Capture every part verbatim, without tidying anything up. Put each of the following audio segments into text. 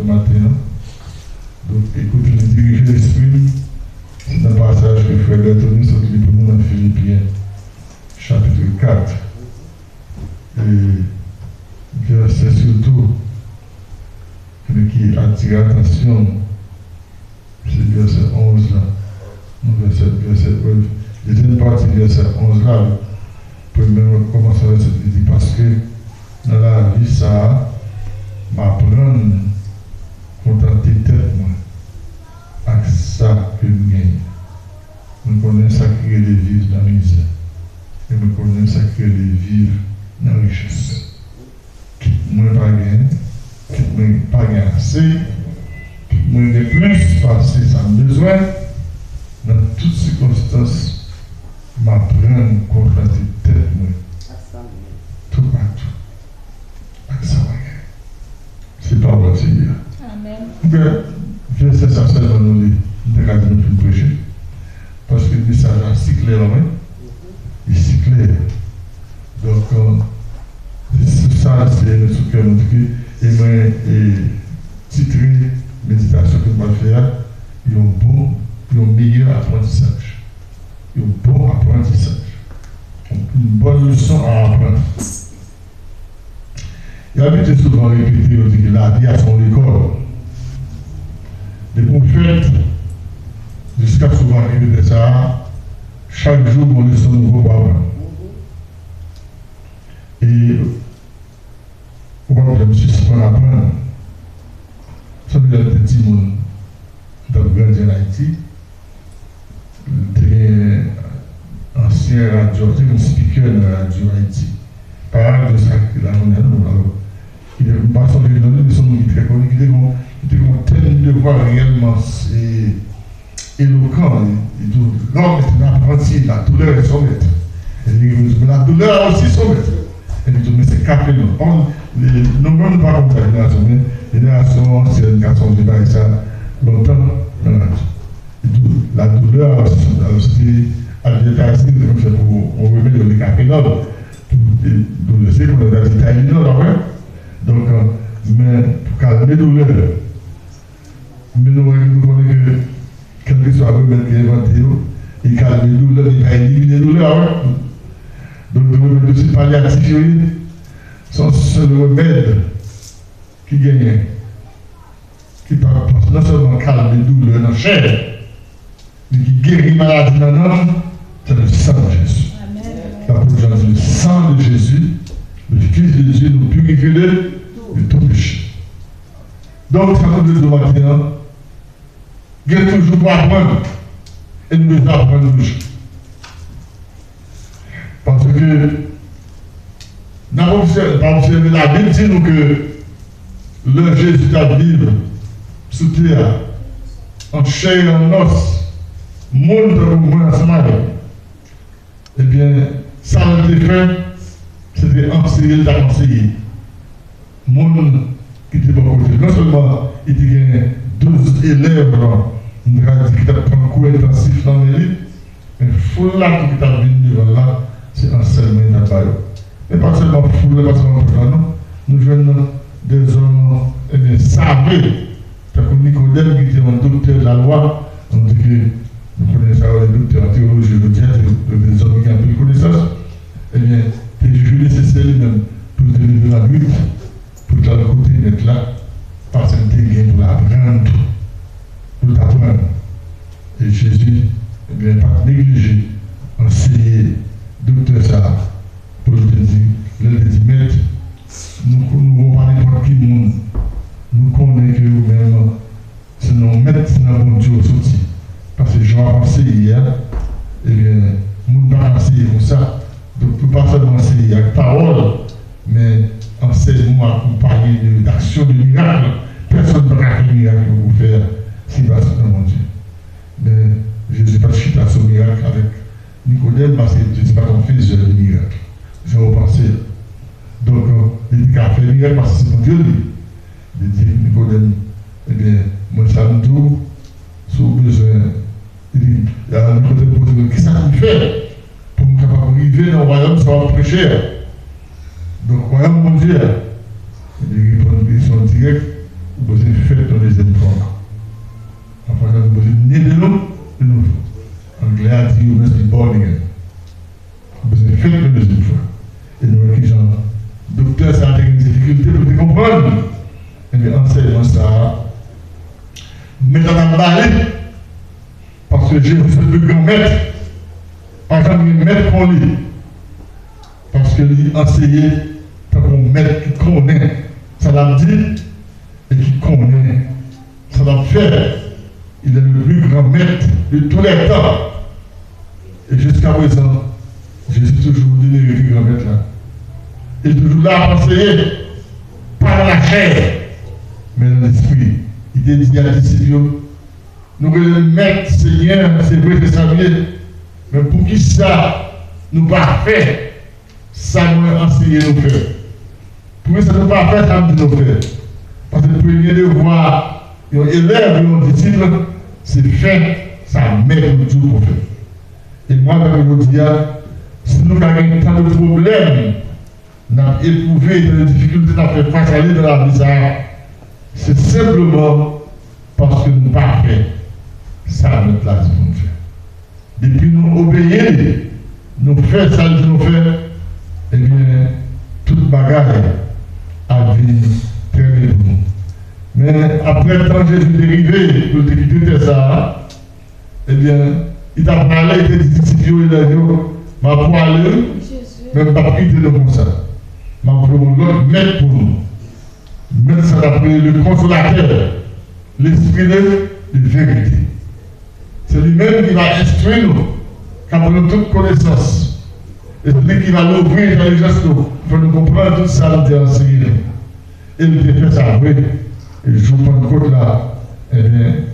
maten an. Donk, e kote li dirije lespri m, se nan pasaj ke frè Bertoni sot li pou nou nan Filipyen, chapit kat, e vèsè sitou, ki atire atansyon m, se vèsè onz la. Non, vèsè, vèsè, wi, dezyèm pati vèsè onz la, wi. Premye kòmansman vèsè, li di, paske nan lavi sa a, m aprann kontante tèt mwen ak sa ke m genyen. Mwen konnen sa ki rele viv nan mizè. E mwen konnen sa ki rele viv nan richès. Kit mwen pa gen, kit mwen pa gen ase, kit mwen gen plis pase sa m bezwen, nan tout sikonstans, m aprann kontante tèt mwen toupatou ak sa mwen gen. Se pawòl Senyè a. Amèn. Mwen vle vèsè sa sèlman nou li, m te ka di nou fin preche. Paske mesaj la si klè, wi. Li si klè. Donk, se sou sa Senyè met sou kè nou, e mwen e titre meditasyon ke m pral fè a, yon bon, yon meyè aprantisaj. Yon bon aprantisaj. Une bonne leçon à apprendre. Yo abitye souvan repete, yo di ke lavi a se yon lekòl. Depi w fèt, jiska sou vwa ki rete sa a, chak jou gon leson nouvo pou aprann. E ou p ap janm sispann aprann. Sanble lè m te timoun, m t ap grandi ann Ayiti. Te gen ansyen radyo, te gen speaker nan radyo Ayiti. Pa radyo sa ki la jounen an, non, alò. M pa sonje non li, men se yon moun ki trè koni, ki te gen, ki te gen yon tèn de vwa reyèlman elokan. Li, li di, l'homme est un apprenti, la douleur est son maître. E li di, la douleur aussi son maître. E li di, men se kafe non. Bon, nou menm nou pa konn sa jenerasyon, men jenerasyon ansyèn ka sonje bagay sa lontan nan radyo. La douleur, alò, se te advertising, se konn fè pou yon remèd, yon dekafenòl, pou doulè, se pou nou ta di Tylenol, pa vre? Donk, men, pou kalme doulè. Men nou wè, nou konnen ke, kèlkeswa remèd ki envante yo, li kalme doulè, men li pa elimine doulè, pa vre? Donk, remèd yo se palyatif yo ye. Se yon sèl remèd ki genyen, ki pa, pa non sèlman kalme doulè nan chè, men ki geri maladi nan nanm, c'est le sang de Jésus. Amèn. Lapot Jan di, le sang de Jésus, le Fils de Dieu, nous purifie de, de tout péché. Donk, sa nou vle di maten an, gen toujou pou aprann. E nou bezwen aprann toujou. Paske n ap obsève, n ap obsève, Labib di nou ke lè Jezi t ap viv sou tè a, an chè e an nòs, moun tankou mwen ansanm avè l. Ebyen, sa l te fè, se te anseye l t ap anseye moun ki te bò kote l. Non sèlman li te gen douz elèv, nou ka di, ki t ap pran kou entansif nan men li, men foul la tou ki t ap vin devan l la, se ansèyman li t ap ba yo. Men pa sèlman foul la, pa sèlman pèp la, non. Nou jwenn de zòm, ebyen, save, tankou Nikodèm ki te yon doktè de la lwa, nou di ke nou konnen sa yo rele doktè an teyoloji jodi a, se de zòm ki gen anpil konesans, ebyen, te jije nesesè li menm pou l te leve lannwit, pou l t al kote mèt la, paske l te gen pou l aprann tou, pou l t aprann. E Jezi, ebyen, pa t neglije anseye doktè sa a, pou l te di, lè l te di, Mèt, nou, nou, nou pa nenpòt ki moun, nou konnen ke ou menm, se nan Mèt, se nan Bondye w soti. Paske jan w ap anseye a, ebyen, moun pa ka anseye konsa. Donk, nou pa sèlman anseye ak pawòl, men ansèyman w akonpaye de, d'aksyon, de mirak. Pèsonn pa ka fè mirak yo pou fè a, si pa sot nan Bondye. Men, Jezi pa t chita sou mirak avèk Nikodèm, paske Jezi pa t yon fezè de mirak. Jan w panse a. Donk, li te ka fè mirak paske se Bondye li. Li di Nikodèm, ebyen, mwen sa m di w, si w bezwen, li di, Nikodèm poze l, kisa pou m fè pou m kapab rive nan wayòm sa w ap preche a? Donk, wayòm Bondye a, li reponn kesyon dirèk, ou bezwen fè Mèt la t ap ba li. Paske Jezi se pli gran mèt. Pa janm gen mèt kon li. Paske li anseye tankou yon mèt ki konnen sa l ap di e ki konnen sa l ap fè. Il est le plus grand maître de tous les temps. E jiska prezan, Jezi toujou demere pi gran mèt la. E toujou la ap anseye, pa nan lachè, men nan lespri. Li te di a disip yo, nou rele l mèt, senyè, se vre, se sa l ye. Men poukisa nou pa fè sa mwen anseye nou fè? Poukisa nou pa fè sa m di nou fè? Paske premye devwa yon elèv, yon disip, se fè sa mèt ou di w pou fè. E mwen, menm jodi a, si nou ka gen tan de pwoblèm n ap epwouve, tan de difikilte n ap fè fas a li nan lavi sa a, se senpleman paske nou pa fè sa mèt la di pou nou fè. Depi nou obeyi li, nou fè sa l di nou fè, ebyen, tout bagay ap vin trè byen pou nou. Men, apre tan Jezi te rive pou l te kite tè sa a, ebyen, li t ap prale, li te di disip yo, elèv yo, m ap prale, men m p ap kite nou konsa. M ap voye yon lòt mèt pou nou. Mèt sa t ap rele le Konsolatè, Lespri de, de verite. Se li menm ki va enstwi nou, k ap ban nou tout konesans. E se li ki va louvri entèlijans nou, fè nou konprann tout sa nou te anseye nou. E li te fè sa vre. E jou Pannkot la, ebyen,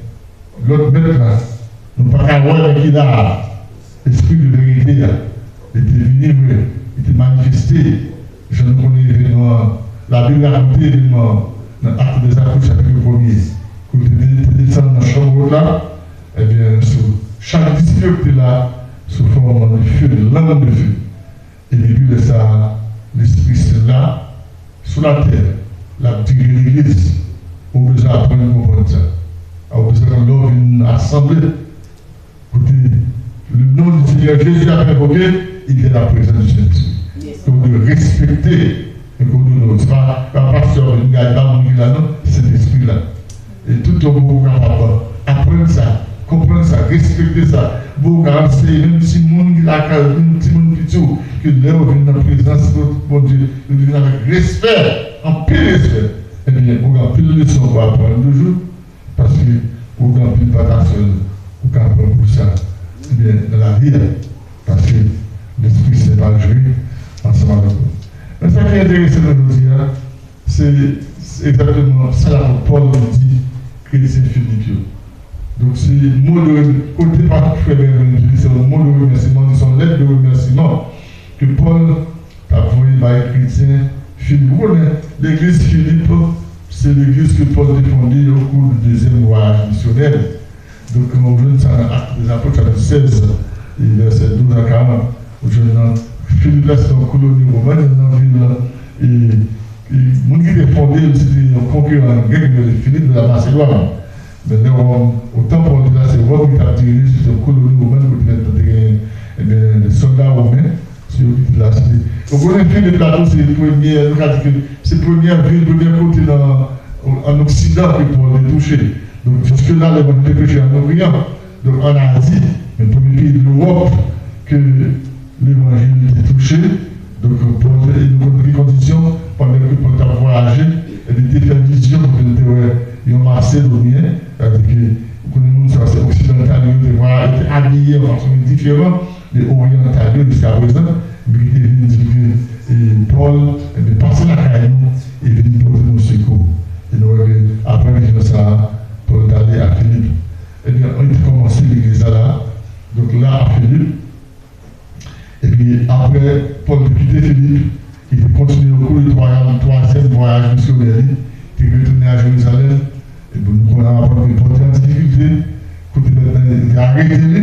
lòt mèt la, nou pa ka wè men ki la a, Lespri de verite a, li te vini vre, li te manifeste, jan nou konnen evènman an, Labib rakonte evènman an nan Actes des Apôtres, chapit premye, kote l te, te desann nan chanm wòt la, ebyen, sou chak disip yo ki te la, sou fòm de feu, de langue de feu. E depi lè sa a, Lespri Sen la sou latè, l ap dirije legliz. Ou bezwen aprann konprann sa. Ou bezwen konn lè w vin asanble, kote le nom du Seigneur Jésus ap envoke, il y a la présence du Saint-Esprit. Donk, ou dwe respekte e ke w dwe onore. Se pa, pa pastè w vin gade, pa moun ki la, non, se Sentespri la. E tout tan pou w kapab aprann sa, konprann sa, respekte sa. Pou w ka anseye menm timoun ki lakay ou, menm timoun piti w, ke lè yo vin nan prezans Bondye, yo vin avèk respè, anpil respè. Ebyen, ou gen anpil leson pou aprann toujou, paske ou gen anpil patasyèl ou ka pran pou sa. Ebyen, nan lavi a, paske Lespri Sen pa jwe ansanm avèk nou. Men sa ki enterese nan jodi a, se, se egzakteman sa lapot Pòl te di kretyen Filip yo. Donk, se mo de, kote pa frè Bèven di, se yon mo de remèsiman, se yon lèt de remèsiman ke Pòl t ap voye bay kretyen Filip. Ou konnen, legliz Filip, se legliz ke Pòl te fonde au cours du deuxième voyage missionnaire. Donk, nou jwenn sa nan Actes des Apôtres, chapit sèz, e vèsè douz a karant. Nou jwenn nan Filip la, se yon koloni womèn, nan vil, e, e moun ki te fonde l, se te yon konkiran grèk ki rele Filip de la Masedwàn. Men lè Wòm, otan Pòl te la, se Wòm ki t ap dirije, se te yon koloni womèn, kote te gen, ebyen, de sòlda women, se yo ki te la. Se, ou konnen Filip la tou, se premyè, nou ka di ke se premyè vil, premyè kote nan, ann Oksidan ke Pòl te touche. Donk, jiske la, levanjil te preche ann Oryan. Donk, ann Azi, men premye peyi de Lewòp ke levanjil te touche. Donk, Pòl te, e nou konn ki kondisyon, pandan ke Pòl t ap vwayaje, epi li te fè vizyon, kote l te wè yon Masedonyen, sètadi ke, ou konnen moun sa, se oksidantal yo, te vwa-, yo te abiye yon fason diferan de oryantal yo jiska prezan, men ki te vin di ke, e, Pòl, ebyen, pase lakay nou, e vin pote nou sekou. E nou wè ke, apre vizyon sa a, Pòl t ale a Filip. Ebyen, li te kòmanse legliz la la. Donk la, a Filip, epi apre Pòl te kite Filip, li te kontinye au cours de twa-, twazyèm vwayaj misyonè li, te retounen a Jerizalèm. Epi nou konnen aprann ke Pòl te an difikilte, kote mèt nan te arete li,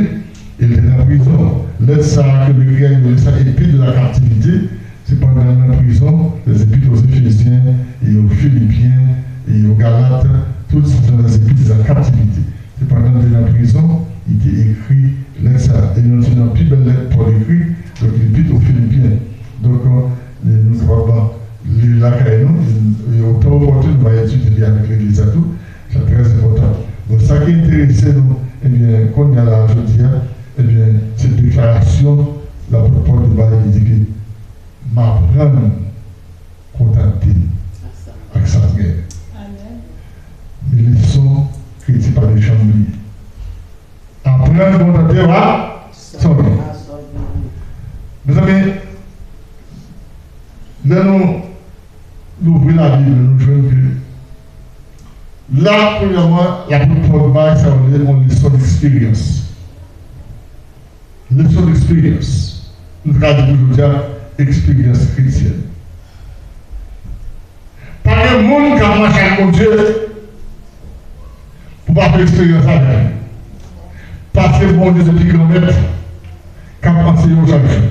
e li te nan prizon. Lèt sa a ke lekri a yo rele sa epître de la captivité, se pandan l nan prizon, les épîtres aux Éphésiens, et aux Philippiens, et aux Galates, tout se nan les épîtres de la captivité. Se pandan l te nan prizon, li te ekri lèt sa a. E youn nan pi bèl lèt Pòl ekri, donk, Épître aux Philippiens. Donk, e, nou kapab li l lakay nou, e, e, otan opòtin, nou va etidye li avèk legliz la tou. Sa trè enpòtan. Bon, sa ki enterese nou, ebyen, kounye a la, jodi a, ebyen, se deklarasyon lapot Pòl te bay, li di ke, "M aprann kontante ak sa m genyen." Amèn. Men leson kretyen pa dwe janm bliye. Aprann kontante w ak sa w genyen. Mezanmi, lè nou louvri Labib, nou jwenn ke la, premyèman, lapot Pòl bay sa yo rele yon leson deksperyans. Leson deksperyans. Nou ka di pou jodi a, eksperyans kretyèn. Pa gen moun k ap mache ak Bondye pou pa fè eksperyans avè l. Paske Bondye se pi gran mèt k ap anseye w chak jou.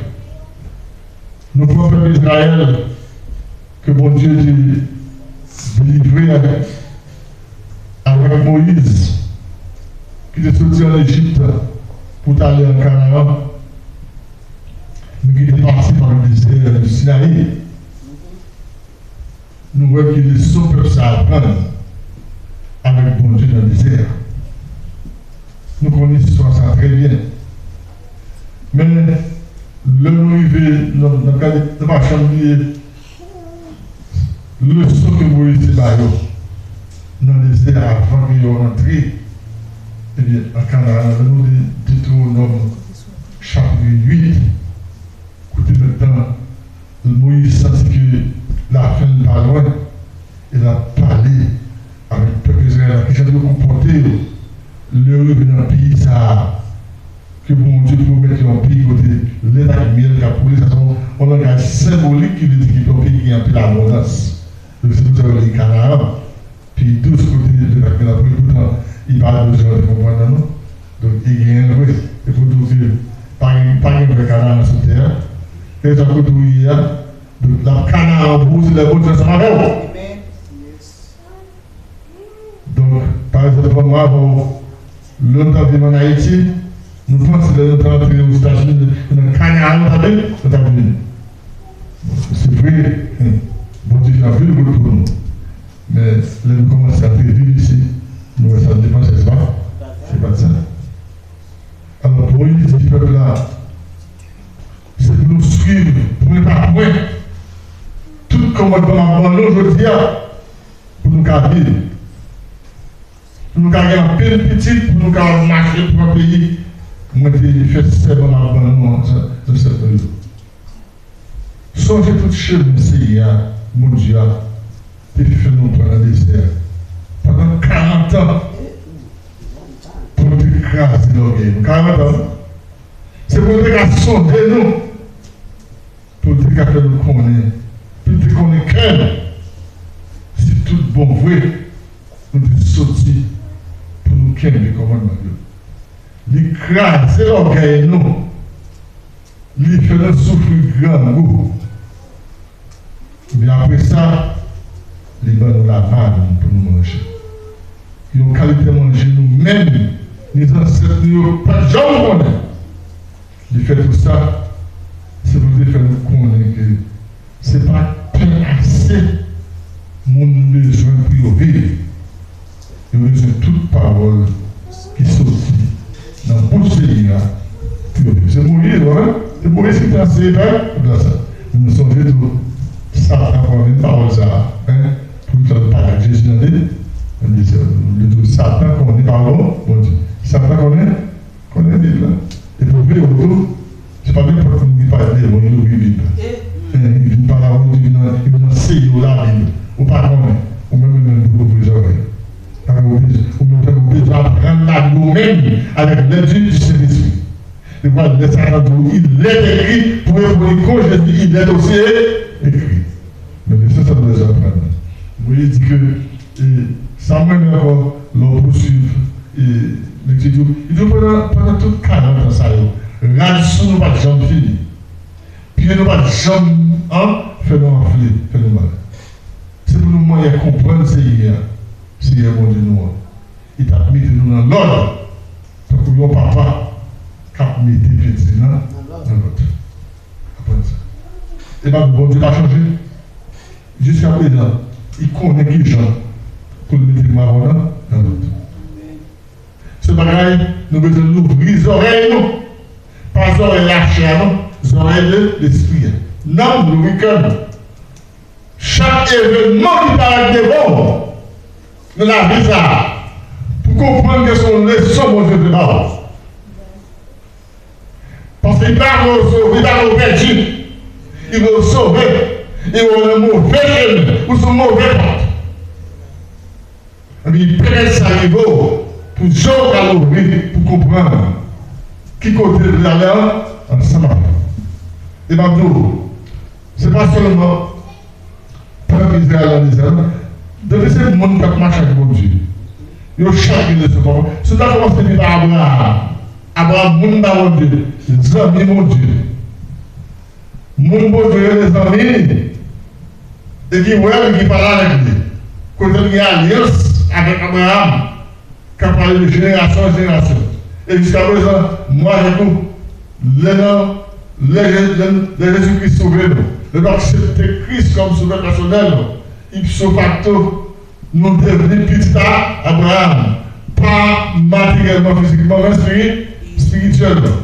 Nou pran pèp Izrayèl ke Bondye te delivre avèk, avèk Moyiz, ki te soti ann Ejip pou t ale an Kanaran, men ki te pase pa dezè Sinayi. Nou wè ki leson pèp sa a aprann avèk Bondye nan dezè a. Nou konnen istwa sa a trè byen. Men, lè nou rive nan, nan gade, nou pa janm bliye leson ke Moyiz te ba yo nan dezè a avan ke yo rantre, ebyen, an Kanaran, lè nou li Detewonòm chapit uit, kote mentnan Moyiz santi ke lafen l pa lwen, e l ap pale avèk pèp Izrayèl la, kijan pou yo konpòte yo lè yo rive nan peyi sa a, ke Bondye pwomèt yo, yon peyi kote lèt ak myèl ka koule. Sa se yon, yon langaj senbolik ki vle di ke yon peyi ki gen anpil abondans. Donk, se pou sa yo rele Kanaran. Peyi dous kote lèt ak myèl ap koule, poutan, li pa bezwen te konprann nan nou. Donk, li genyen l vre. E pou di w ke pa gen, pa gen vrè Kanaran sou tè a. Kèlkeswa kote w ye a, donk, l ap Kanaran pou ou, se lè Bondye ansanm avè w. Donk, pa egzanp, mwen avè w, lè nou t ap viv ann Ayiti, nou panse lè nou t antre Ozetazini, nan Kanaran nou t ap viv, nou t ap vin. Se vre, Bondye fè anpil wout pou nou. Men, lè nou kòmanse ap viv isi, nou wè sa nou te panse, se pa, se pa t sa. Alò, Moyiz di pèp la, se pou nou swiv pwen pa pwen tout kòmandman m ap ban nou jodi a, pou nou ka viv. Pou nou ka gen anpil pitit, pou nou ka mache pran peyi mwen te fè sèman m ap ban nou an, zansèt nou yo. Sonje tout chemen Seyè a, Bondye a, te fè nou pran nan dezè a pandan karant an pou l te kraze lògèy nou. Karant an, wi. Se pou l te ka sonde nou, pou l te ka fè nou konnen, pou l te konnen kè nou, si tout bon vre nou te soti pou nou kenbe kòmandman l yo. Li kraze lògèy nou. Li fè nou soufri grangou. Men apre sa, li ban nou lamann pou nou manje. Yon kalite manje nou menm, ni zansèt nou yo pa t janm konnen. Li fè tou sa, se pou li te fè nou konnen ke se pa pen ase moun bezwen pou yo viv. Yo bezwen tout pawòl ki soti nan bouch Seyè a pou yo viv. Se Moyiz, wi. Se Moyiz ki te anseye pèp la sa. Nou sonje tou, Satan konnen pawòl sa a, en, pou l fè l pa ak Jezi nan de, nan dezè. Nou tou, Satan konnen pawòl Bondye. Satan konnen, konnen Bib la. E pou vle ou tou, se pa nenpòt moun ki pale de bon, li ouvri Bib la. E, li vin pale avè w, li vin, li vin anseye w Labib. Ou pa konnen. Ou menm, ou menm pou ouvri zòrèy. Tankou ou bezwen, ou menm tankou ou bezwen aprann Labib ou menm avèk lèd di, di Sentespri. E vwala, lè Satan di w, il est écrit, pou reponn li kon Jezi, il est aussi écrit. Men se sa nou bezwen aprann. Moyiz di ke, e, sa m renmen ankò, lè w pouswiv, e, lekti di w, li di w pandan, pandan tout karant an sa yo, rad sou nou pa t janm fini. Pye nou pa t janm, an, fè nou anfle, fè nou mal. Se pou nou manyen konprann Seyè a, Seyè Bondye nou an. Li t ap mete nou nan lòd, tankou yon papa k ap mete pitit li nan, nan lòd. Aprann sa. E pa Bondye pa chanje. Jiskaprezan, li konnen kijan pou l mete mawon nan, nan lòd. bagay, nou bezwen louvri zòrèy nou. Pa zòrèy lachè a non, zòrèy de lespri a. Nanm nou, louvri kè nou. Chak evenman ki parèt devan w nan lavi sa a, pou konprann ke se yon leson Bondye vle ba w. Paske li pa vle w sove, li pa vle w pèdi. Li vle w sove. Li wè w nan move chemen, ou sou move pant. Epi li pèmèt sa rive w pou je w ka louvri pou konprann ki kote l vle ale ansanm avè w. E m ap di w, se pa sèlman pèp Izrayèl nan dezè a, depi se moun k ap mache ak Bondye, yo chak gen leson pa yo. Si w ta kòmanse depi pa Abraram, Abraram, moun pa Bondye, zanmi Bondye. Moun Bondye rele zanmi li, e ki wè li, ki pale avèk li, kote l gen alyans avèk Abraram, k ap pale de jenerasyon an jenerasyon. E jiskaprezan, mwen avèk ou, lè nan, lè, lè, lè Jezi Kris sove nou, lè nou aksepte Kris kòm sovè pèsonèl nou, ipso facto, nou devni pitit a Abraram, pa materyèlman, fizikman, men espiri-, espirityèlman.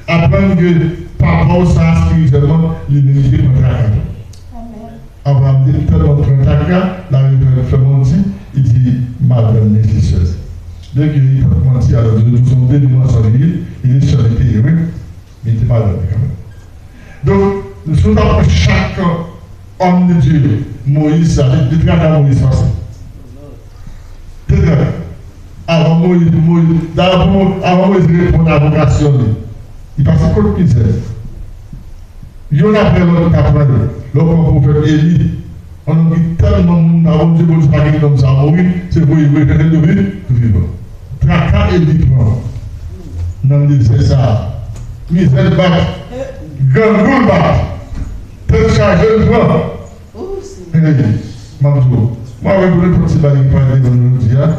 Aprann ke papa w sa a espirityèlman, li merite pran traka tou. Abraram te tèlman pran traka, l arive fè manti, li di madanm li se sè l. Byenke li pa t manti, alò, de tout fason, de nou ansanm li ye, li te sè li te ye, wi. Men li te madanm li kanmenm. Donk, si nou ta pran chak òm de Dye, Moyiz sa, li, li traka Moyiz pase. Te traka. Avan Moyiz, Moyiz, dayè pou, avan Moyiz reponn a vokasyon li, li pase kot mizè. Yonn apre lòt, li ta pran yo. Lè w pran pwofèt Eli, yon nonm ki tèlman moun pa Bondye, Bondye pa kite nonm sa a mouri, se voye, voye chèche l tou vi-, tou vivan. Traka Eli pran nan dezè sa a. Mizè l bat, grangou l bat, tèt chaje l pran. Hey, m ap di w, mwen avèk ou, nenpòt ti bagay ki pale devan nou jodi a,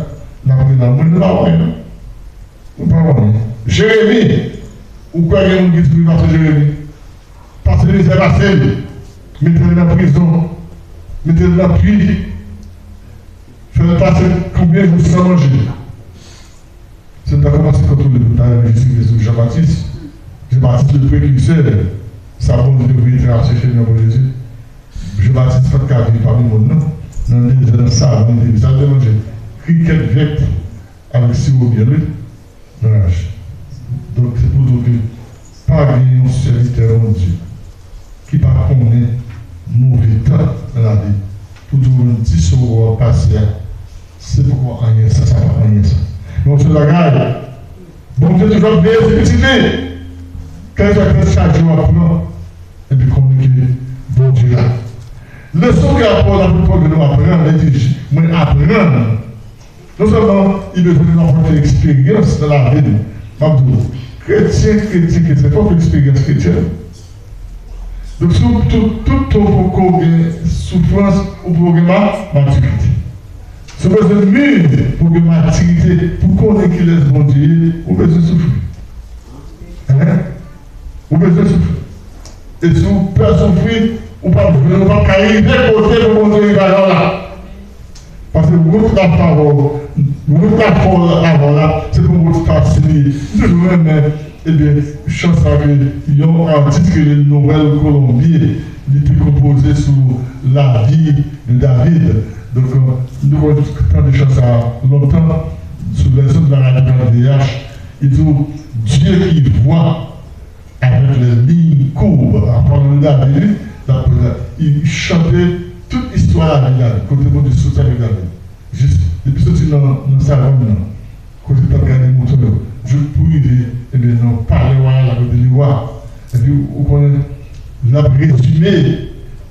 n ap rele anmwe, nou pa wè non. Nou pa wè non. Jeremi, ou kwè gen moun ki di pou li pase Jeremi? Pase mizè pase l, mete l nan prizon, mete l nan pui, fè l pase konbyen jou san manje. Si n ta kòmanse kontwole pou n ta rive jis rive sou Jan Batis, Jan Batis le prekisè, sa Bondye te voye trase chemen pou Jezi. Jan Batis pa t ka viv pami moun nan. Nan dezè, nan savann, li te viv. Sa l te manje? Krikèt vèt avèk siwo myèl, wi. Nan raj. Donk, se pou di w ke pa gen yon sèvitè Bondye ki pa konnen move tan nan lavi. Pou di w menm ti sou w ap pase a, se poko anyen sa, sa pa anyen sa. Yon sèl bagay, Bondye toujou ap veye sou pitit li. Kèlkeswa tèt chaje w ap pran, epi konnen ke Bondye la. Leson ke apot, apot Pòl vle nou aprann, li di, mwen aprann. Non sèlman li bezwen nou apòte eksperyans nan lavi nou. M ap di w, kretyen, kretyen, kretyen, fòk eksperyans kretyen. Donk, si w tout, tout tan w poko gen soufrans, ou poko gen ma-, matirite. Si w bezwen mir pou gen matirite, pou konnen kilès Bondye ye, ou bezwen soufri. Hein? Ou bezwen soufri. E si w pè soufri, ou p ap jwenn, ou p ap ka rive kote pou Bondye rive avè w la. Paske wout la fè avè w, wout la fè avè w la, se pa yon wout fasil li ye. M toujou renmen, ebyen, chan sa ke yon atis ki rele Noël Colombier, li te konpoze sou lavi de David. Donk, euh, nou konn tande chan sa lontan, sou lèzond de la radio K V H, li di w, Dieu qui voit avec les lignes courbes. An palan de David, wi, l ap, li chante tout istwa lavi David, kote Bondye soti avèk David. Jis, depi soti nan, nan savann nan, kote l t ap gade mouton yo, jouk pou rive, ebyen, nan palè wayal la, kote li wa. Epi, ou konnen, l ap rezime,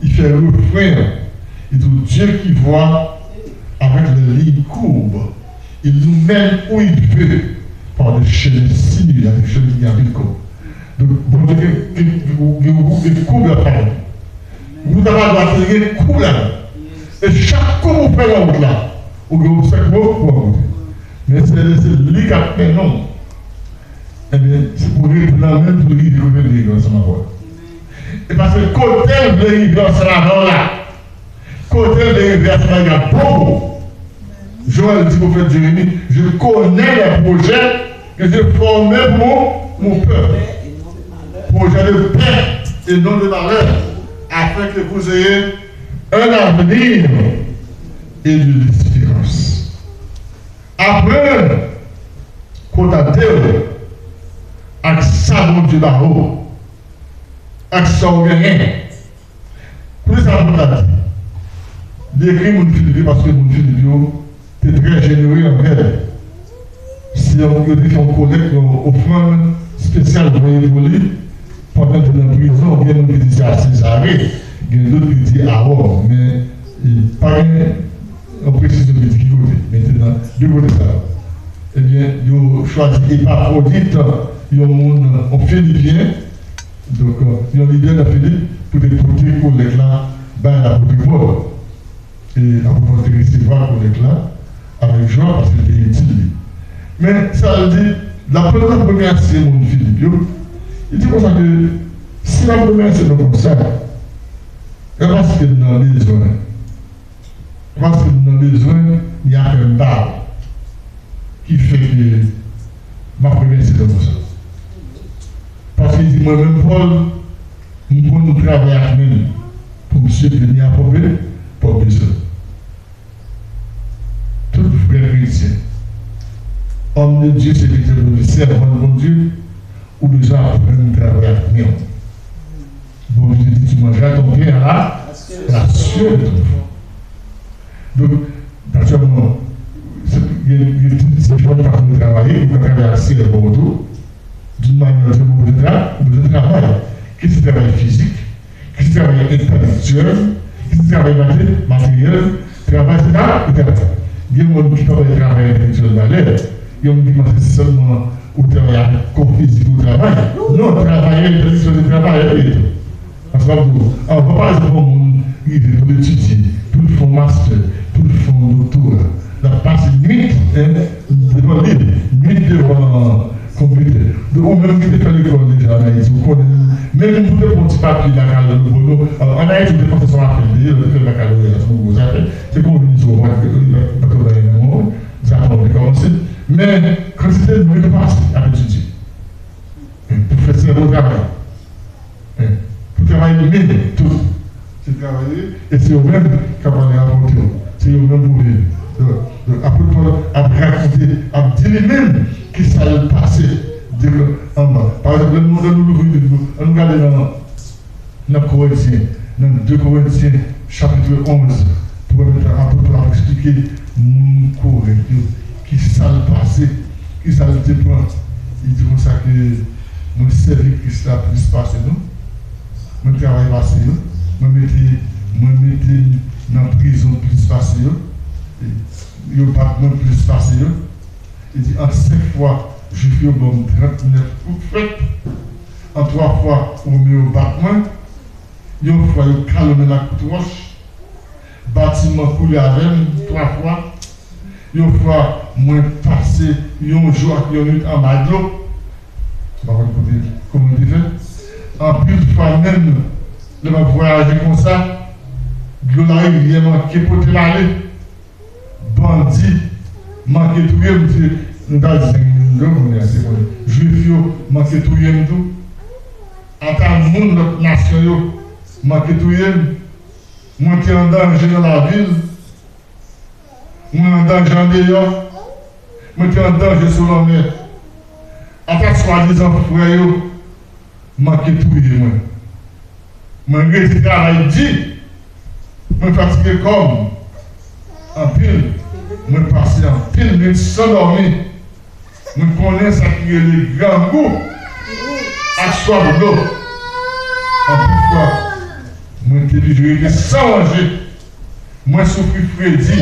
li fè refren an. Li di, Dieu qui voit avec les lignes courbes, il nous mène où il veut par des chemins sinueux, avec des chemins qui anpil koub. Donk, Bondye gen, gen, gen, gen, gen koub la pa. Wout la pa dwat, li gen koub la. E chak koub ou fè nan wout la, ou gen obstak pou, pou rankontre. Men se, se li k ap mennen w. Ebyen, se pou rete nan men pou rive kote l vle rive ansanm avè w. E paske kote l vle rive ansanm avè w la, kote l vle rive a, se bagay la bon pou ou. Joël di pwofèt Jeremi, je connais les projets Que je forme pour mon, mon peuple, projet de paix et non de malheur, afin que vous ayez un avenir et de l'espérance. Aprann kontante w ak sa Bondye ba ou, ak sa w genyen. Koute sa Pòl la di. Li ekri moun Filip yo paske moun Filip yo te trè jenere anvè l. Se yon, yo te fè yon kolèk, yon ofrann espesyal voye pou li pandan l te nan prizon. Gen moun ki di se a Sezare, gen lòt ki di a Wòm. Men, e, pa gen yon presizyon ki di ki kote, men te nan de kote sa yo. Ebyen, yo chwazi Epafwodit, yon moun, yon Filipyen, donk, yon lidè nan Filip, pou te pote kolèk la bay apot Pòl. E apot Pòl te resevwa kolèk la avèk jwa paske l te itil li. Men, sa l di, l ap, pandan l ap remèsye moun Filip yo, li di konsa ke si l ap remèsye nou konsa, e paske n nan bezwen. Paske m nan bezwen, ni afè m pa w ki fè ke m ap remèsye nou konsa. Paske li di, mwen menm Pòl, m konn travay ak men m pou m siplini a pòv, pòv bezwen. Tout vrè kretyen, homme de Dieu, serviteur de Dieu, sèvan Bondye, ou bezwen aprann travay ak men w. Bondye di, tu mangeras ton pain à la, à la sueur de ton front. Donk, natirèlman, se, gen, gen tout diferan fason de travay, ou ka travay ak sèvo w tou. D'une manière ou bezwen tra-, ou bezwen travay. Ki se travay fizik, ki se travay entèlektyèl, ki se travay mate-, materyèl, travay se pa travay. Gen moun ki pa bay travay entèlektyèl valè, gen moun ki panse se sèlman ou travay avèk kò fizik ou travay. Non, travay entèlektyèl se travay tou. Paske w ap di w, anvan pa egzanp yon moun rive pou l etidye, pou l fè yon mastè, pou l fè yon doktora, l ap pase nwit, en, devan liv, nwit devan konpitè. Donk, ou menm ki te fè lekòl deja ann Ayiti, ou konnen, menm pou te pran yon ti papye bakalòrya pou nou, alò, ann Ayiti, ou te panse se yon afè l te ye, lè w te fè bakalòrya, se yon gwo zafè, se kon vin di w, ou pa t, ou pa t konn anyen nan men w, zafè w te kòmanse. Men, kantite nwit ou pase ap etidye. Pou fè sèvo travay. Pou travay men tou. Se travay li, e se yo menm k ap ale rapòte yo. Se yo menm pou viv. Donk, donk, apot Pòl ap rakonte, ap di li menm ki sa l pase depi anba. Pa egzanp, lè nou, lè nou louvri Bib nou, ann nou gade nan, nan Korentyen, nan de Korentyen, chapit onz, pou pèmèt apot Pòl ap eksplike moun Korent yo ki sa l pase, ki sa l te pran. Li di konsa ke mwen sèvi Kris la plis pase nou. Mwen travay pase yo. Mwen mete, mwen mete m nan prizon plis pase yo. E yo bat mwen plis pase yo. Li di, an senk fwa, Jwif yo ban m trannèf kout fwèt. An twa fwa, Women yo bat mwen. Yon fwa, yo kalonnen m ak kout wòch. Batiman koule avè m twa fwa. Yon fwa, mwen pase yon jou ak yon nwit anba dlo. M pa konn kote, kòman l te fè. Anpil fwa menm, lè m ap vwayaje konsa, dlo larivyè manke pote m ale. Bandi manke touye m, se, nou ta di, se moun yo, moun yo, se moun yo. Jwif yo manke touye m tou. Ata moun lòt nasyon yo manke touye m. Mwen te an danje nan lavil. Mwen an danje andeyò. Mwen te an danje sou lanmè. Ata swadizan frè yo manke touye mwen. Mwen rete travay di. Mwen fatige kò m anpil. Mwen pase anpil nwit san dòmi. Mwen konnen sa ki rele grangou ak swaf dlo. Anpil fwa, mwen te blije rete san manje. Mwen soufri fredi.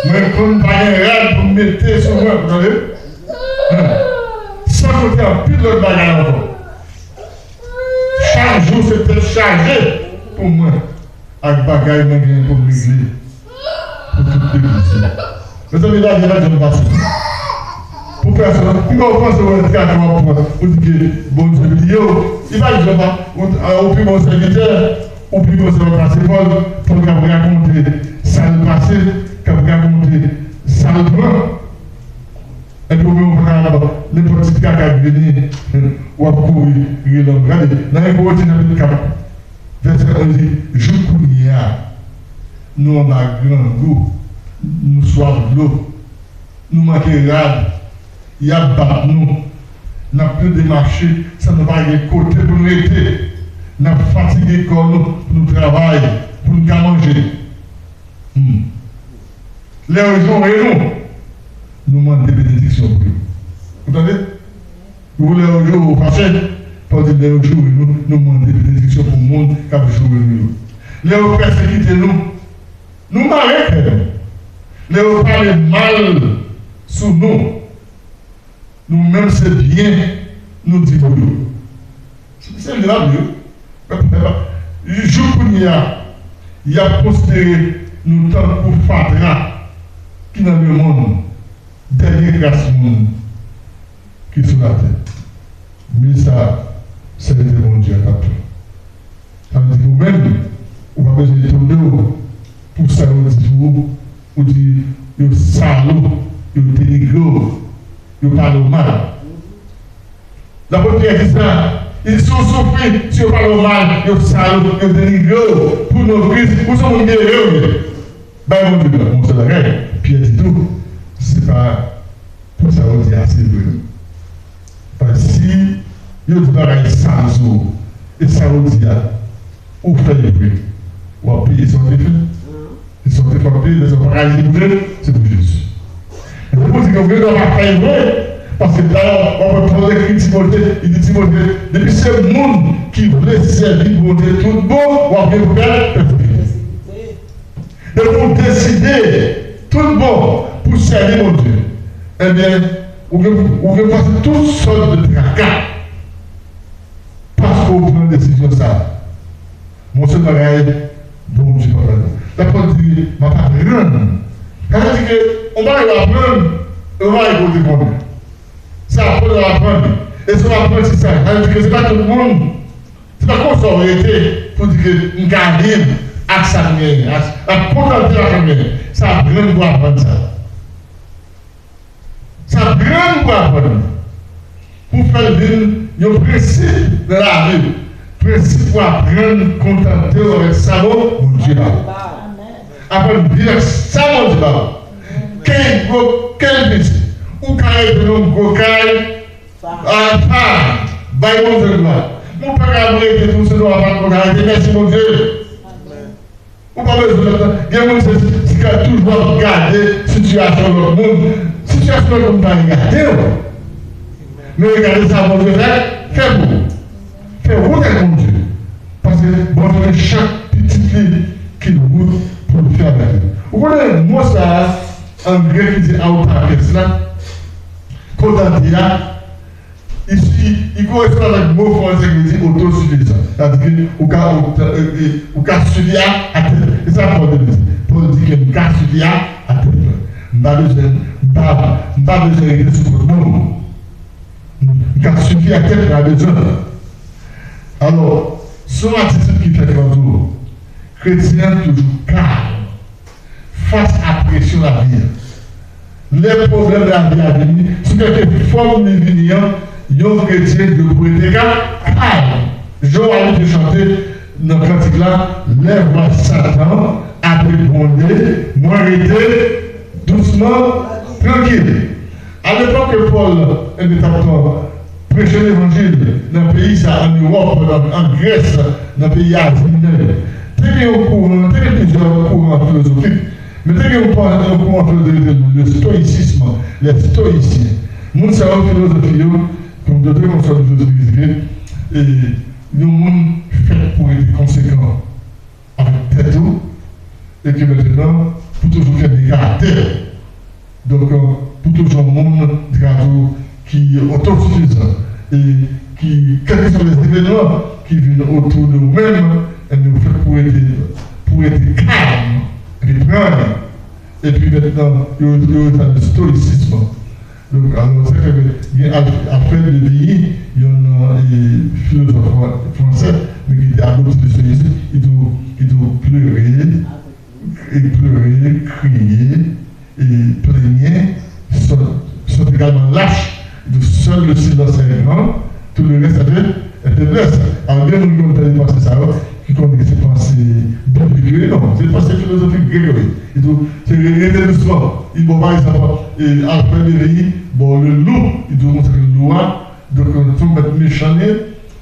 Mwen konn pa gen rad pou m mete sou mwen, ou tande? Hen. San konte anpil lòt bagay ankò. Chak jou se tèt chaje pou mwen ak bagay mwen gen pou m regle pou tout legliz yo. Mezanmi, lavi a pa janm fasil. Pou pèsonn, ki bò w panse w wè trakè w ap pran, ou di ke Bondye bliye w? Li pa janm, ou, ou pi bon sèvitè, ou pi bon sèvitè pase Pòl, Pòl k ap rakonte sa l pase, k ap rakonte sa l pran. Epi ou menm ou pa kapab, nenpòt ti kaka k vini, w ap kouri ri lanmò. Gade, nan Ebre chapit kat, vèsè onz, li di, jouk kounye a, nou anba grangou, nou swaf dlo, nou manke rad, y ap bat nou, n ap plede mache san nou pa gen kote pou n rete, n ap fatige kò nou pou nou travay, pou n ka manje. Hmm. Lè yo joure nou, nou mande benediksyon pou yo. Ou tande? Ou lè yo joure ou fache, Pòl di lè yo joure nou, nou mande benediksyon pou moun k ap joure nou yo. Lè yo pèsekite nou, nou mare kè nou. Lè yo pale mal sou nou, nou menm se byen nou di pou yo. Se li la wi. Jouk kounye a, y ap konsidere nou tankou fatra ki nan lemonn, dènye kras moun ki sou latè. Men sa, sèvitè Bondye a t ap fè. Sa vle di ke ou menm, ou pa bezwen etone w pou sa yo di sou ou, ou di yo sal ou, yo denigre w, yo pale w mal. Lapot Pyè di sa, li di, si w soufri, si yo pale w mal, yo sal ou, yo denigre w pou non Kris, ou se moun ki ere w ye. Bay Bondye glwa. Yon sèl bagay, Pyè di tou, se pa pou sa yo di a se vre. Paske si yo di bagay sal sou ou, e sa yo di a, ou fè l vre, w ap peye sa w te fè. E sa w te fè w ap peye, men sa w pa ka di pou Dye, se pou Jezi. E se pou di ke w gen dwa pa fè l vre, paske dayè, w ap wè Pòl ekri Timote, li di Timote, depi se moun ki vle sèvi Bondye tout bon, w ap gen pou pèsekite. Depi w deside tout bon pou sèvi Bondye, ebyen, ou gen, ou gen pase tout sòt de traka paske w pran desizyon sa a. Bon, se bagay Bondye pa fè. Lapot di, m ap aprann. Sa vle di ke yon bagay w aprann, yon bagay ke w te konnen. Se aprann w aprann. E se yon aprantisaj. Sa vle di ke se pa tout moun. Se pa konsa w rete pou di ke m ka viv ak sa m genyen, ak, ak kontante ak sa m genyen. Se aprann pou aprann sa. Se aprann pou aprann. Pou fè l vin yon prensip nan lavi w. Prensip pou aprann kontante w avèk sa bon Bondye ba ou. Aprann viv ak sa Bondye ba ou. Ke l gwo, ke l piti. Ou ka rete nan yon gwo kay, Alfa, bay Bondye glwa. Ou pa ka rete tou se nou apat mwen ka rete. Mèsi Bondye. Ou pa bezwen lòt. Gen moun se, se ka toujou ap gade sitiyasyon lòt moun. Sitiyasyon lòt moun pa regade w. Men regade sa Bondye fè, fè pou ou. Fè wout ak Bondye. Paske Bondye gen chak pitit li ki wout pou l fè avèk li. Ou konnen mo sa a, an grèk, li di autarkes la, kontante a, Isi, li koresponn avèk mo fransè ki vle di otosifizan. Sa vle di ke ou ka, ou, ou, ou ka sifi a, a tèt ou. E sa Pòl te vle di. Pòl di ke m ka sifi a, a tèt mwen. M pa bezwen, m pa, m pa bezwen rete sou kont moun. M ka sifi a tèt mwen, pa bezwen. Alò, se yon atitid ki fè ke m ap di w, kretyen an toujou kalm fas a presyon lavi a. Lè pwoblèm lavi a vini, sou kèlke fòm li vini an, yon kretyen dwe pou rete ka-, kalm. Jan w te chante nan kantik la, lè vwa Satan ap gwonde, mwen rete dousman, trankil. Alepòk ke Pòl, enben, t ap preche levanjil nan peyi sa, ann Ewòp, nan, ann Grès, nan peyi Azi Minè yo, te gen yon kouran, te gen plizyè kouran filozofik, men te gen yon kouran, yon kouran filozofik ki rele le stoïcisme, les stoïciens. Moun sa yo, filozofi yo, kòm de, de konsa, filozofi, e, yon moun fèt pou rete konsekan avèk tèt ou, e ke mentnan, pou toujou kenbe karaktè. Donk, pou toujou yon moun, gade w, ki otosifizan, e ki, kèlkeswa lè evènman ki vin otou de ou menm, enben, ou fèt pou rete, pou rete kalm, epi pran li. Epi mentnan, yo, yo rele sa de stoïcisme. Donk, alò, sa fè gen Al-, Alfred de Vigny, yon, e, filozòf fran-, fransè, men ki te adopte le stoïcisme, ki di w, ki di w pleurer, e pleurer, crier, e plenyen, sont, sont également lâches. Seuls le silence est grand, tout le reste est, est faiblesse. Alò, gen moun ki konn tande panse sa yo, ki konnen ke se panse biblik yo ye, non, se panse filozofik grèk yo ye. Li di w, se re-, rete dousman. Li ba w, pa egzanp, e, Alfred Lévy, bon, le loup, li di w konsa ke lou a, donk, se yon mèt mechan li ye,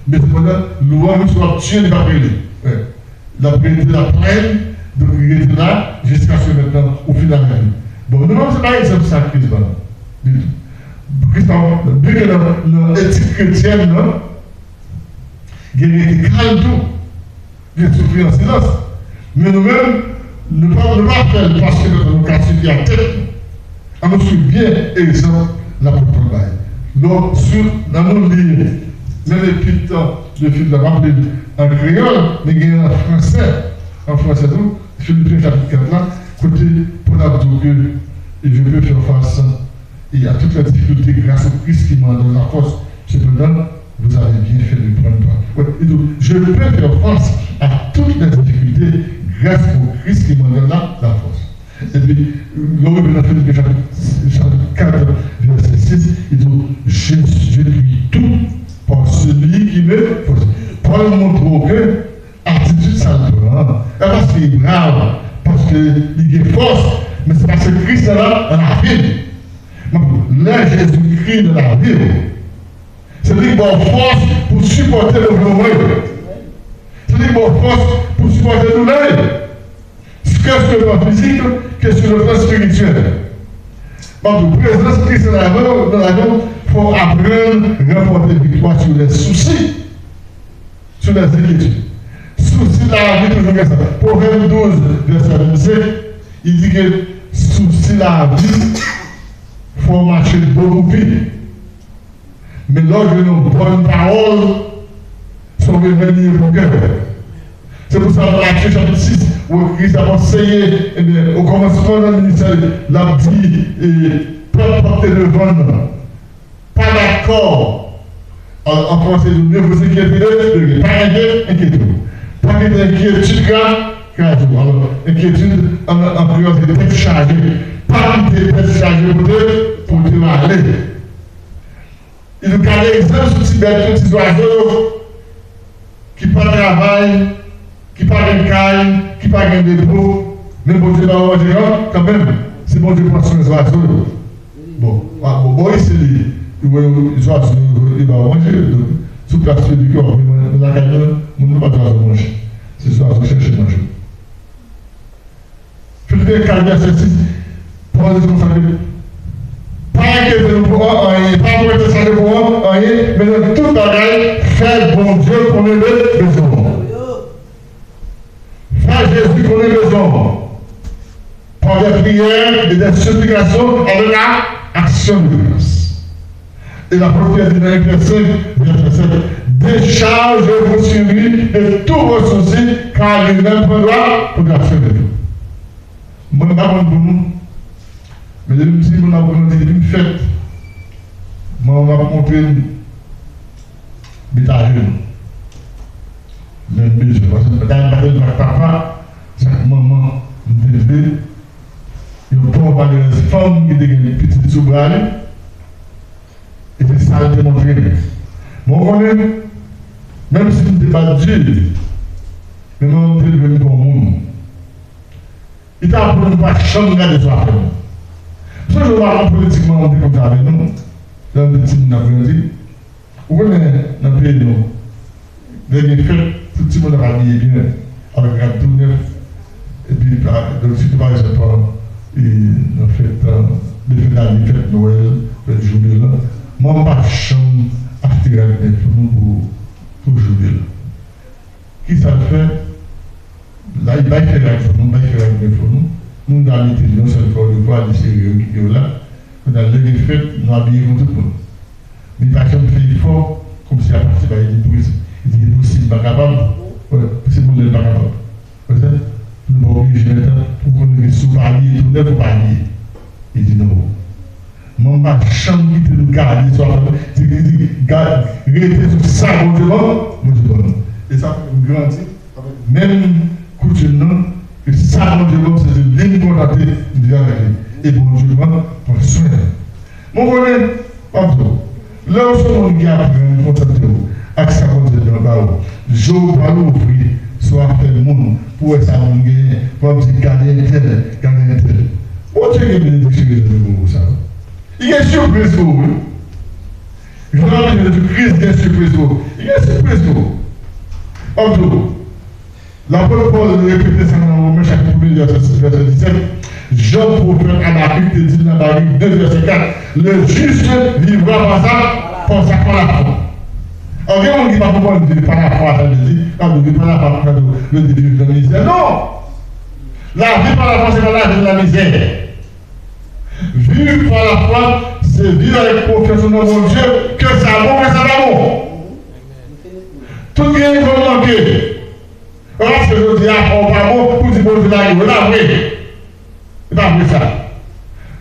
men sepandan, lou a, menm si w ap tiye, li p ap rele. Wè. L ap rete la plenn, donk li rete la, jiskaske mentnan ou fin avè li. Bon, nou menm, se pa egzanp sa Kris ban nou, ditou. Kris pa, byen ke nan, nan etik kretyèn nan, gen rete kalm tou, gen soufri an silans. Men nou menm, nou pa, nou pa fè l paske mentnan nou ka sifi ak tèt nou. Ann nou swiv byen egzanp lapot Pòl bay. Donk, si, ann nou li menm epit de Filip la, m ap li l an kreyòl, men gen an fransè, an fransè tou, Filipyen chapit kat la, kote Pòl ap di w ke, et je peux faire face et à toutes les difficultés grâce au Christ qui me donne la force. Cependant, vous avez bien fait de prendre part. Ouais, li di w, je peux faire face à toutes les difficultés grâce au Christ qui me donne la, la force. Epi, lè w rive nan Filipyen chapit, chapit kat, vèsè sis, li di w, je, je puis tout par celui qui me fortifie. Pòl montre w ke atitid sa l pran an, e pa paske li brav, paske li gen fòs, men se paske Kris la nan lavi l. Donk, lè Jezikri nan lavi w, se li k ba w fòs pou sipòte mouvman yo. Se li k ba w fòs pou sipòte doulè yo. Ke sou le plan fizik, ke sou le plan espirityèl. M ap di w, prezans Kris nan lavi w, nan lavi w, fè w aprann ranpòte viktwa sou lè sousi. Sou lè enkyetid. Sousi lavi toujou gen sa. Pwovèb douz, vèsè vennsenk, li di ke sousi lavi fè w mache do koupi. Men lè w jwenn yon bòn pawòl, se yon remèd li ye pou kè w. Se pou sa, nan Matye chapit sis, wè Kris ap anseye, ebyen, okòmansman nan ministè li, l ap di, e, pèp k ap te devan l nan, pa bat kò w. An, an fransè, il dit, ne vous inquiétez de rien. Pa enkyete, enkyete w. Pa kite enkyetid kra-, kraze w. Alò, enkyetid, an, an kreyòl, se tèt chaje. Pa kite tèt chaje pote, pote w ale. Li di w, gade egzanp sou ti bèt yo, ti zwazo yo, ki pa travay, ki pa gen kay, ki pa gen depo, men Bondye ba yo manje kan-, kanmenm, si Bondye pran swen zwazo yo. Bon, a, bon, bon, isi li, li wè yo, zwazo yo, li ba yo manje, donk, sou plas piblik yo, ap voye manje lakay moun, moun yo pa zwazo manje. Se zwazo k chèche manje. Filipyen kat vèsè sis, Pòl di konsa ke, pa enkyete nou pou anyen, pa pwete sa nou pou anyen, men nan tout bagay, fè Bondye konnen de bezwen w. Fè Jezi konnen bezwen w. Par des prières et des supplications avec a-, action de grâce. E lapot Pyè di nan Efesyen, vèsè sèt, déchargez-vous sur lui de tous vos soucis, car lui-même prendra, prendra soin de vous. Mwen pa konn pou nou, men depi m timoun m ap grandi, depi m fèt, manman m ap montre m met ajenou. Lè m bezwen, paske m pa t al batay ak papa, se ak manman m te leve. Yon pòv malerèz fanm ki te gen pitit sou bra li. E se sa l te montre m. Men w konnen, menm si m te bat di, men manman m te leve m kon moun. Li ta pou nou pa janm gade sou afè nou. M sonje yon baton politik manman m te konn fè avè nou, lè nou te timoun n ap grandi. Ou konnen, nan peyi nou, lè gen fèt, tout timoun ap abiye byen, avèk rad tou nèf. Epi, pa, donk, sitou, pa egzanp, e, nan fèt, e, de fen dane, fèt Nwèl, fèt Joubile la, manman m pa janm achte rad nèf pou nou pou, pou Joubile. Kisa l fè? La, li bay fè rad pou nou, bay fè rad nèf pou nou. Nou ta mete l yon sèl fwa, de fwa, li sere yo, kite yo la. Kounye a, lè gen fèt, nou abiye kon tout moun. Men li pa janm fè efò, kòmsi a pati bay li pou li di, li di, enposib, m pa kapab. Wè, se pou lè l pa kapab. Wè sa? Nou pa oblije mentnan pou konnen ke si w pa abiye tou nèf, ou pa abiye. Li di, non. Mwen, m pa janm kite nou gade sou afè, di, di, di, gad, rete sou sa Bondye ban, Bondye ban nou. E sa fè m grandi avèk menm koutim nan, ke sa Bondye ban m, se de li m kontante, m viv avèk li. E Bondye pran, pran swen. Mwen konnen, m ap di w, lè w se yon moun ki aprann kontante w ak sa Bondye ba w, je w pa louvri sou afè moun pou w wè sa moun genyen, pou w ap di, "Gade entèl, gade entèl." Bondye gen benediksyon, gen zanmi pou sa. Li gen sipriz pou ou, wi. Jan Jezikri gen sipriz pou ou. Li gen sipriz pou ou. M ap di w, Lapot Pòl repete sa nan Women chapit premye vèsè sis, vèsè disèt. Jan pwofèt Abakik te di l nan Abakik de vèsè kat, "Le juste vivra par sa, par sa, par la foi." Alò, gen moun ki pa konprann viv pa lafwa, sa vle di, sa vle di viv pa lafwa, sa vle di viv nan mizè. Non! Lavi pa lafwa, se pa lavi nan mizè. Viv pa lafwa, se viv avèk konfyans nan Bondye, ke sa bon, ke sa pa bon. Tout gen yon manke. Pa paske jodi a afè w pa bon pou di Bondye lage w. E pa vre. E pa vre sa.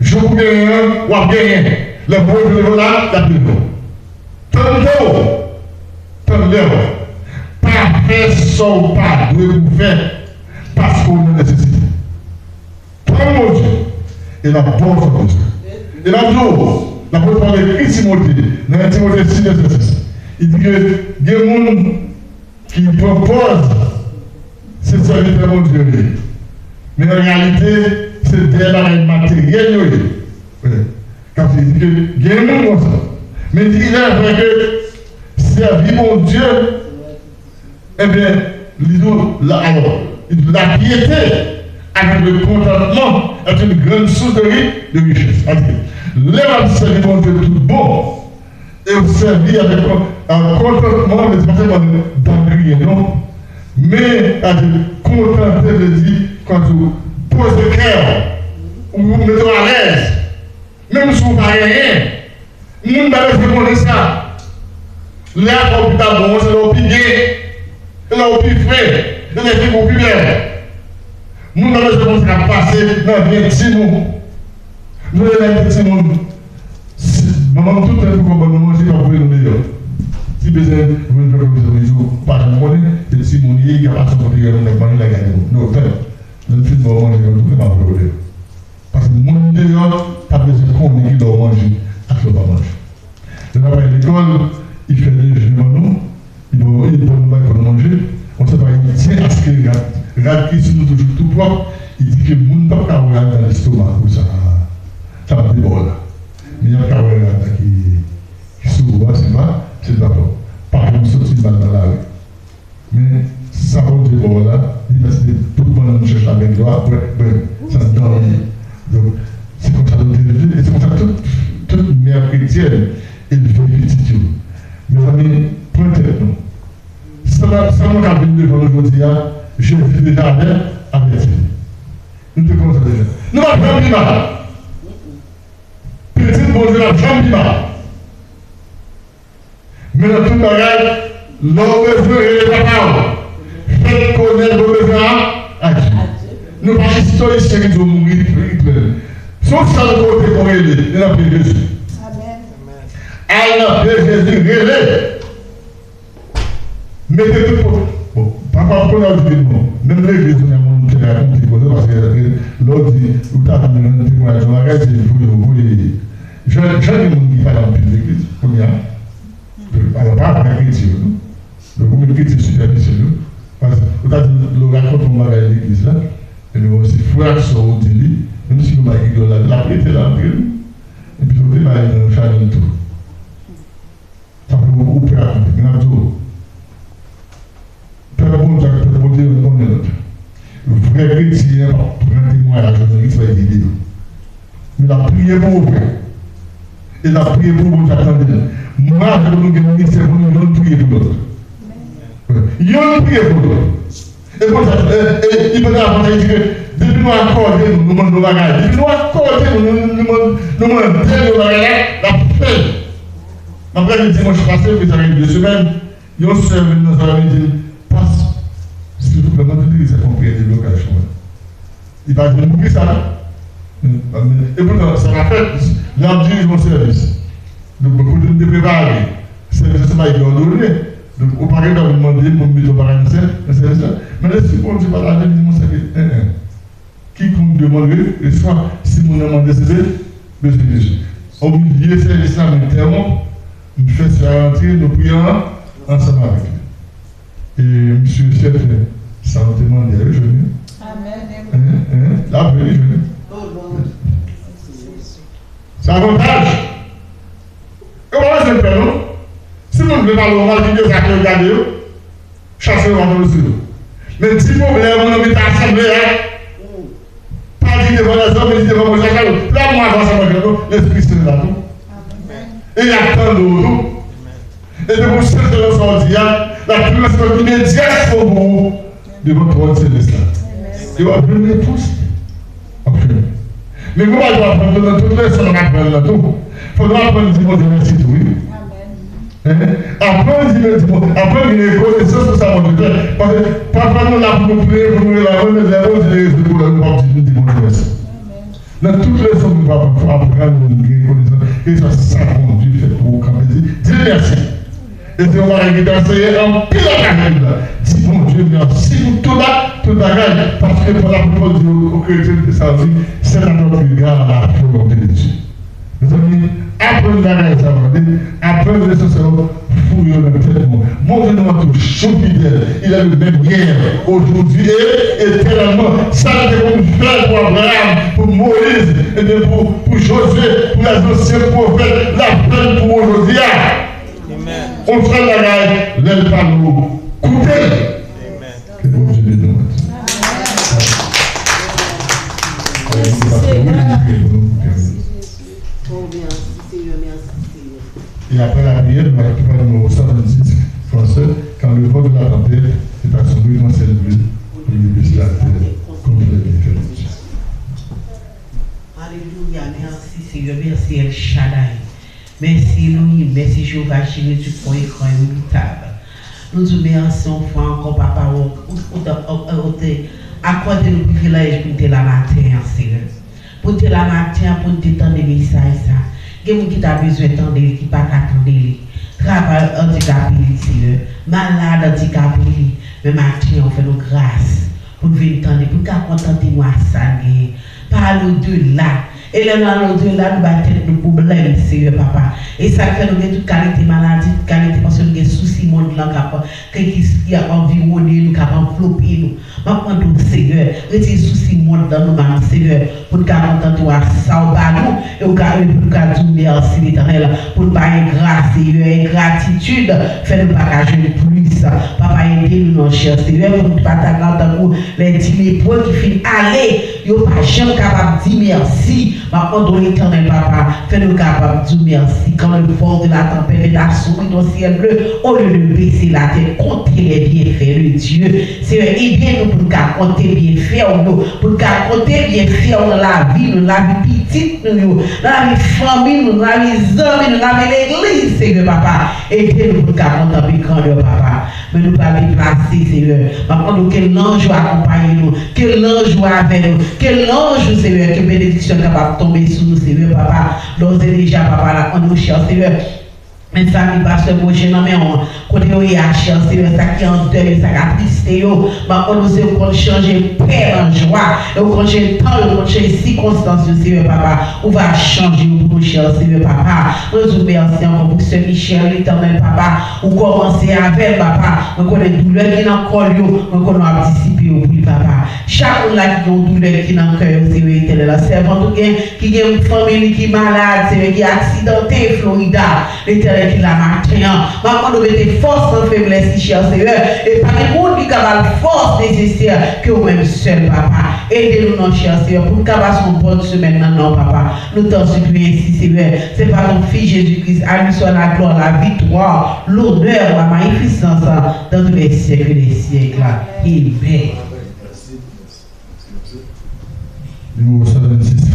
Jou pou genyen an, w ap genyen. Lè Bondye leve w la, l ap leve w. Tann lè w. Tann lè w. Pa fè sa w pa dwe pou fè paske w nan nesesite. Tann Bondye, e l ap ba w sa w bezwen. E l ap di w, l ap reponn ekri Timote, nan en Timote sis vèsè sis. Li di ke gen moun ki pran pòz se sèvitè Bondye yo ye. Men an reyalite, se dèyè bagay materyèl yo ye. Wi. Kap di ke gen moun konsa. Men di, il est vrai que sèvi Bondye, ebyen, li di w, la, alò, li di, la piété avec le contentement est une grande source de ri-, de richesse. Sa vle di, lè w ap sèvi Bondye tout bon, e w sèvi avèk kon-, euh, kontantman, men se pa sèlman dan griyen, non. Men, sa vle di, kontante vle di, kòm di w, poze kè w, ou mete w alèz, menm si w pa genyen. Moun pa bezwen konnen sa. Lè afè w pi ta bon, se lè w pi gen, se lè w pi fre, se lè figi w pi bèl. Moun pa bezwen konn sa k ap pase nan vi en timoun. Nou lè n te timoun, si manman m tout lè pou konn ban nou manje, l ap voye nou deyò. Si bezwen voye nou fè komite, li di w pa janm konnen, se timoun li ye, li ka pase kote yon moun ap manje, l a gade nou. Nou fè, lè n fin ba w manje, nou tou fè m ap voye w deyò. Paske moun deyò pa bezwen konnen kilè w manje ak lè w pa manje. Lè n ap al lekòl, li fè dejene ban nou, li ban, li ban nou bagay pou nou manje. Yon sèl bagay li di, aske rad, rad ki sou nou toujou tou pwòp, li di ke moun p ap ka wè rad nan lestoma ou sa, sa ap debò la. Men y ap ka wè rad la ki, ki sou ou a, se pa, se pa pwòp. Pa janm soti mal nan lari. Men, sa Bondye ba w la, li pa se te tout bannann chèch la, men dlo a, bwè, bwè, sa nan dan w li ye. Donk, se konsa nou te leve, e se konsa tout, tout mè kretyèn elve pitit yo. Mezanmi, pran tèt nou. Sa, sa nou ka vin devan nou jodi a, Jezi deja avè, avèti nou. Nou te konn sa deja. Nou pa janm pi mal. Pitit Bondye n ap janm pi mal. Men nan tout bagay, lè w bezwen rele papa w, fè l konèt lè w bezwen a, a Dye. Nou pa istorisyen ki di w mouri, li, li prè. Se yon sèl kote pou w rele, e nan pye Jezi. Al nan pye Jezi, rele. Mete tout kote. Bon, papa m konnen w di non. Menm legliz, kounye a, moun te rakonte koze, paske lè w di, ou ta vin rann temwayaj yon bagay, se voye, voye. Jan, jan gen moun ki pale anpil legliz, kounye a. Alò, pa vrè kretyen yo, non. Donk, ou met kretyen sipèfisyèl yo. Paske, ou ta di, lè w rakonte yon bagay legliz la, ebyen, bon, se frè ak sè w di li, menm si yon bagay ki dwòl la, l ap rete la antre nou. Epi, ou te bay nan chanèl tou. Sa fè ou, ou pè a konnen. Men n ap di w, pèp Bondye ak pèp Bondye, youn konnen lòt. Vrè kretyen an p ap pran temwayaj yon legliz, se pa videyo. Men l ap priye pou ou vre. E l ap priye pou ou, Bondye ap tande l. Mwen avè w, nou gen ministè pou nou youn priye pou lòt. Youn priye pou lòt. E konsa, e, e, li pote avan sa, li di ke depi nou akòde nou, nou mande yon bagay. Depi nou akòde nou, nou, nou, nou mande, nou mande yon bagay la, l ap fè l. M ap gade dimanch pase, wi, sa gen de semèn, yon sè vin nan zòn, li di, "Pas, silvouplè, mande legliz la fè yon priyè deblokaj pou mwen." Li pa di m poukisa, non. E poutan, sa pa fèt, l ap dirije yon sèvis. Donk, kote m te prepare, sèvis la se bagay ki òdone. Donk, ou pa gen dwa vin mande m pou m mete yon bagay nan sè-, nan sèvis la. Men Lespri Bondye pale avè m, li di, "Monchè, en, en. Quiconque demande reçoit." Si moun nan mande, se te bezwen Jezi. O milye sèvis la, m entèwonp, m fè sè a rantre, nou priye an, ansanm avèk li. E m si e sèten, sa nou te mande a, yo jwenn li. Amèn. Hein, hein, l ap vini jwenn li. Se avantaj. Yo pa bezwen pè, non. Si moun vle pale w mal, kite sa ke yo gade yo. Chase yo antre sou yo. Men di pwoblèm ou nan mitan asanble a. Pa di devan lèzòm, men di devan Bondye. Chak jou, lè mwen avanse nan kè nou, Lespri Sen la tou. E y ap tande w tou. E depi w sèt nan sa w di a, l ap transmèt imedyatman pou ou devan twòn selès la. E w ap jwenn repons. W ap jwenn. Men nou pa dwe aprann tou nan tout leson n ap aprann nan tou. Fò nou aprann di Bondye mèsi tou, wi. Hein? Aprann di, men di bon, aprann gen rekonesans pou sa Bondye fè. Paske pafwa nou la pou nou plede, pou nou rele avè l, men lè Bondye rezoud pwoblèm nou, nou p ap di, nou di Bondye mèsi. Nan tout leson nou va aprann gen rekonesans. E sa, sa Bondye fè pou ou kanpe, di, di l mèsi. E se yon bagay ki te anseye anpil anba Bib la. Di Bondye mèsi pou tout ba-, tout bagay. Paske Pòl apot Pòl di yon kretyen, sa di, c'est à notre égard la volonté de Dieu. Mezanmi, aprann bagay sa yo, tande. Aprann leson sa yo, foure yo nan tèt nou. Bondye nou an toujou fidèl. Il est le même hier, aujourd'hui et éternellement. Sa l te konn fè pou Abraham, pou Moyiz, ebyen pou, pou Jozye, pou lèzansyen pwofèt, l ap fè l pou ou jodi a. Yon sèl bagay, lè l pale w, koute l. Ke Bondye beni w. Mèsi, Senyè. Oh, mèsi, Senyè, mèsi, Senyè. E apre lapriyè, nou va tou pran nimewo san vennsis, fransè, quand le vent de la tempête est assombri, quand c'est le bleu, le bleu de la terre, comme le vent de la tempête. Alelouya, mèsi, Senyè, mèsi, El Shaddai. Mèsi, Elohim. Mèsi, Jewova Jire, Dye fò e gran, irimitab. Nou di w mèsi yon fwa ankò, Papa, ou, ou, ou, ou, ou te akòde nou privilèj pou n te la maten an, Senyè. Pou n te la maten an, pou n te tande mesaj sa. Gen moun ki ta bezwen tande li, ki pa ka tande li. Travay andikape li, Senyè. Malad andikape li. Men maten an, ou fè nou gras pou n vin tande, pou n ka kontante nou ak sa n genyen. Pa ale odela. E lè nou ale odela, nou bay tèt nou pwoblèm, Senyè Papa. E sa k fè nou gen tout kalite maladi, tout kalite, paske nou gen sousi mond lan k ap, ki, ki, ki ap anviwonnen nou, k ap anvlope nou. M ap mande w, Senyè, retire sousi mond nan nou, Senyè, pou n ka kontante w ak sa w ba nou, e w ka, e pou n ka di w mèsi, Letènèl, pou n pa engra, Senyè, engratitid fè nou pa ka jwenn plis. Papa, ede nou non, chè Senyè, pou nou pa ta ka tankou lè dis lepre ki fin ale, yo pa janm kapab di mèsi. M ap mande w, Letènèl Papa, fè nou kapab di w mèsi. Quand le vent de la tempête est assombri ton ciel bleu, au lieu de baisser la tête, compter les bienfaits de Dieu. Senyè, ede nou pou n ka konte byenfè w yo, pou n ka konte byenfè w nan lavi nou, nan lavi pitit nou yo, nan lavi fanmi nou, nan lavi zanmi nou, nan lavi legliz, Senyè Papa. Ede nou pou n ka konte anpil grandè, Papa. Men nou pral deplase, Senyè. M ap mande w ke lanj ou akonpaye nou, ke lanj ou avè nou, ke lanj ou, Senyè, ke benediksyon kapab tonbe sou nou, Senyè, Papa. Dòzèdeja, Papa, n ap mande w, chè Senyè, men fanmi pastè Roger nan men w, kote yo ye a, chè Senyè, sa ki an dèy yo, sa k atriste yo, m ap mande w, Senyè, ou konn chanje pè nan jwa, e ou konn chanje tan yo, ou konn chanje sikonstans yo, Senyè, Papa. Ou va chanje yo pou nou, chè Senyè, Papa. Mwen di w mèsi ankò pou sè Michèl, Letènèl, Papa. Ou kòmanse avè l, Papa. Mwen konnen doulè ki nan kò l yo, mwen konnen w ap disipe yo pou li, Papa. Chak moun la ki gen yon doulè ki nan kè yo, Senyè Etènèl la, sèvant ou gen, ki gen fanmi li ki malad, Senyè, ki aksidante Florida, Letènèl ki la maten an. M ap mande w mete fòs nan feblès li, chè Senyè, e pa gen moun ki ka ba l fòs nesesè ke ou menm sèl, Papa. Ede nou non, chè Senyè, pou n ka pase yon bòn semèn nan non, Papa. Nou t'en supplions ainsi, Seigneur. C'est par ton Fils Jésus-Christ, à lui soit la gloire, la victoire, l'honneur, la magnificence, dans tous les siècles des siècles. Amen. Nimewo san vennsis,